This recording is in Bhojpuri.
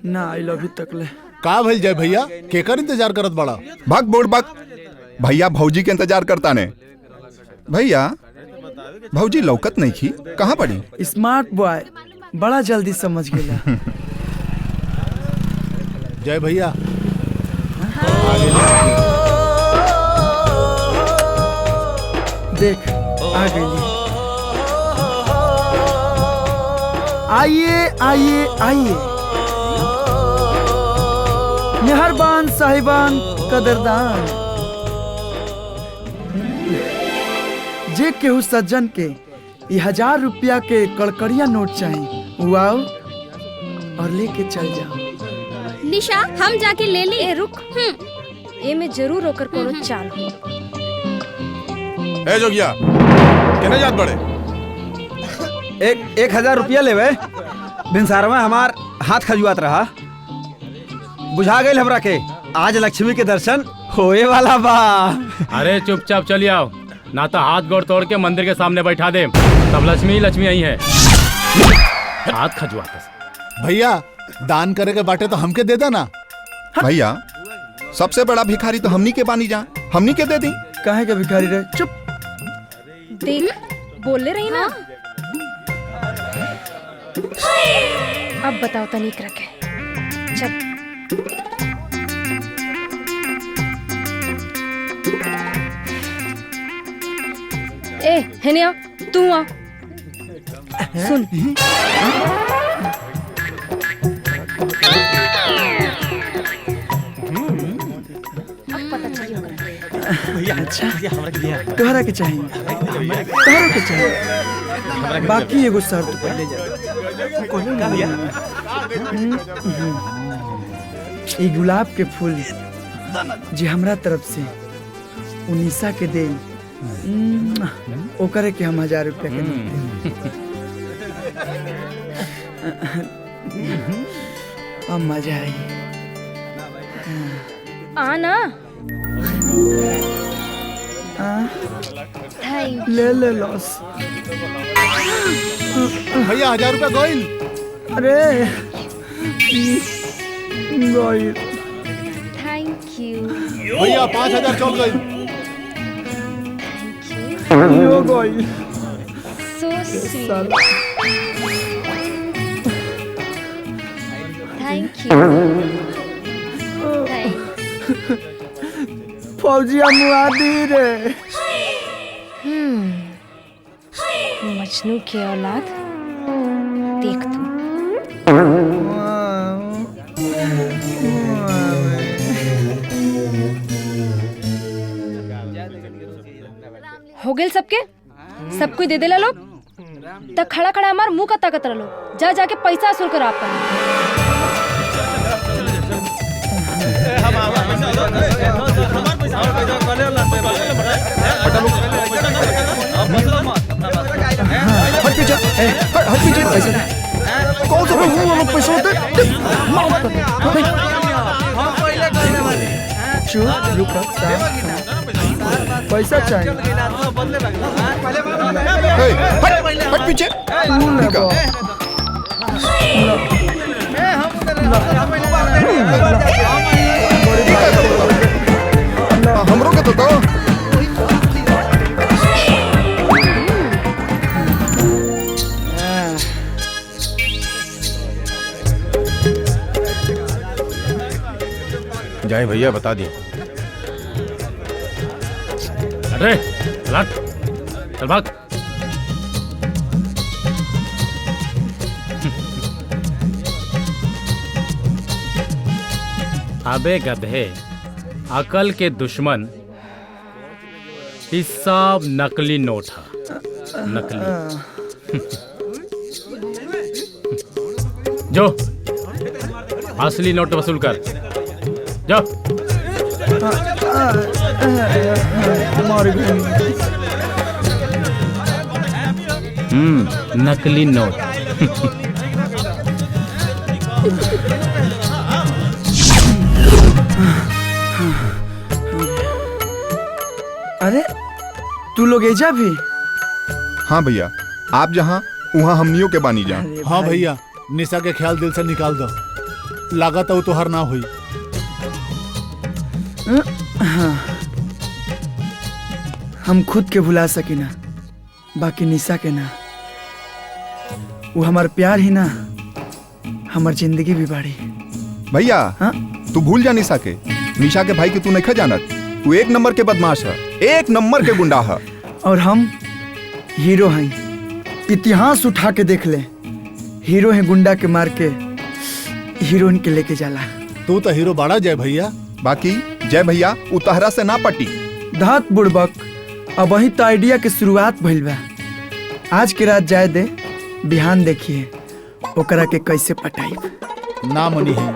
ना I love you तक ले। का भइल जय भैया, केकर इंतजार करत बड़ा? भाग बोर्ड भाग, भैया भौजी के इंतजार करता ने। भैया भौजी लौकत नहीं थी, कहाँ पड़ी? स्मार्ट बॉय बड़ा जल्दी समझ गया। जय भैया देख आ गई। आइए आइए आइए मेहरबान साहिबान कदरदान, जे केहू सज्जन के ये 1000 रुपया के कड़कड़िया नोट चाहिए वो आओ और लेके चल जाओ। निशा हम जाके ले ली। ए रुक, ए में जरूर होकर कोनो चाल हो। ए जोगिया केने जात बड़े? 1000 रुपया लेवे भिनसारवा हमार हाथ खजुआत रहा, बुझा गई हमरा के आज लक्ष्मी के दर्शन होए वाला बा। अरे चुपचाप चली आओ, ना तो हाथ गोड़ तोड़ के मंदिर के सामने बैठा दे, तब लक्ष्मी लक्ष्मी आई है। हाथ खजुआत। भैया दान करे के बाटे तो हमके दे देना। भैया सबसे बड़ा भिखारी तो हमनी के बानी जा, हमनी के दे दी। काहे के भिखारी रे, चुप। देख बोले रही ना। अब बताओ तनिक रखे चल। ए हेनिया तू आ सुन। अब पता चली होगा। अच्छा तोहरा के चाहिए, तोहरा के चाहिए, बाकी एगो शर्त पर ले जा। ये गुलाब के फूल जे हमरा तरफ से उनीसा के देन, ओकरे के हम 1000 रुपया के नोट देब। अब मजा आई। आ ना ले ले लॉस। भैया 1000 रुपया गोइल। अरे गोइल। Thank you भैया, 5000 चल गई। यो गोइल। So sweet. Thank you. Fauzia मुआदी रे। मजनू की औलाद देख तू। हो गेल सबके, सब कोई दे देला लोग त खड़ा खड़ा हमार मुंह का ताकत रहो। जा जाके पैसा वसूल कर आपन। हट पीछे, हट पीछे। पैसे कौन सा पैसा पैसा होते? चुप रुक, पैसा चाहिए। हट पीछे। हमरो के तो दो। जाए भैया बता दिए। अरे लट चल भाग। अबे गधे, अकल के दुश्मन इस सब नकली नोट है, नकली। जो असली नोट वसूल कर, जो। नकली नोट। अरे तू लोग एजा भी? हाँ भैया, आप जहाँ वहाँ हमनियों के बानी जा। हाँ भैया, निशा के ख्याल दिल से निकाल दो, लागत है तोहर ना हुई। हाँ, हम खुद के भुला सकी ना, बाकी निशा के ना। वो हमार प्यार ही ना, हमार जिंदगी भी बाड़ी। भैया हाँ? तू भूल जा निशा के। निशा के भाई के तू नहीं जानत, तू एक नंबर के बदमाश है, एक नंबर के गुंडा है। और हम हीरो हैं, इतिहास उठा के देख ले, हीरो है गुंडा के मार के हीरोइन के लेके जाला। तू तो हीरो बाड़ा जय भैया। बाकी जय भैया उतहरा से ना पटी। धात बुड़बक, अब वही तो आइडिया के शुरुआत भइल बा। आज के रात जाए दे, बिहान देखिए ओकरा के कैसे पटाई। ना मनी है।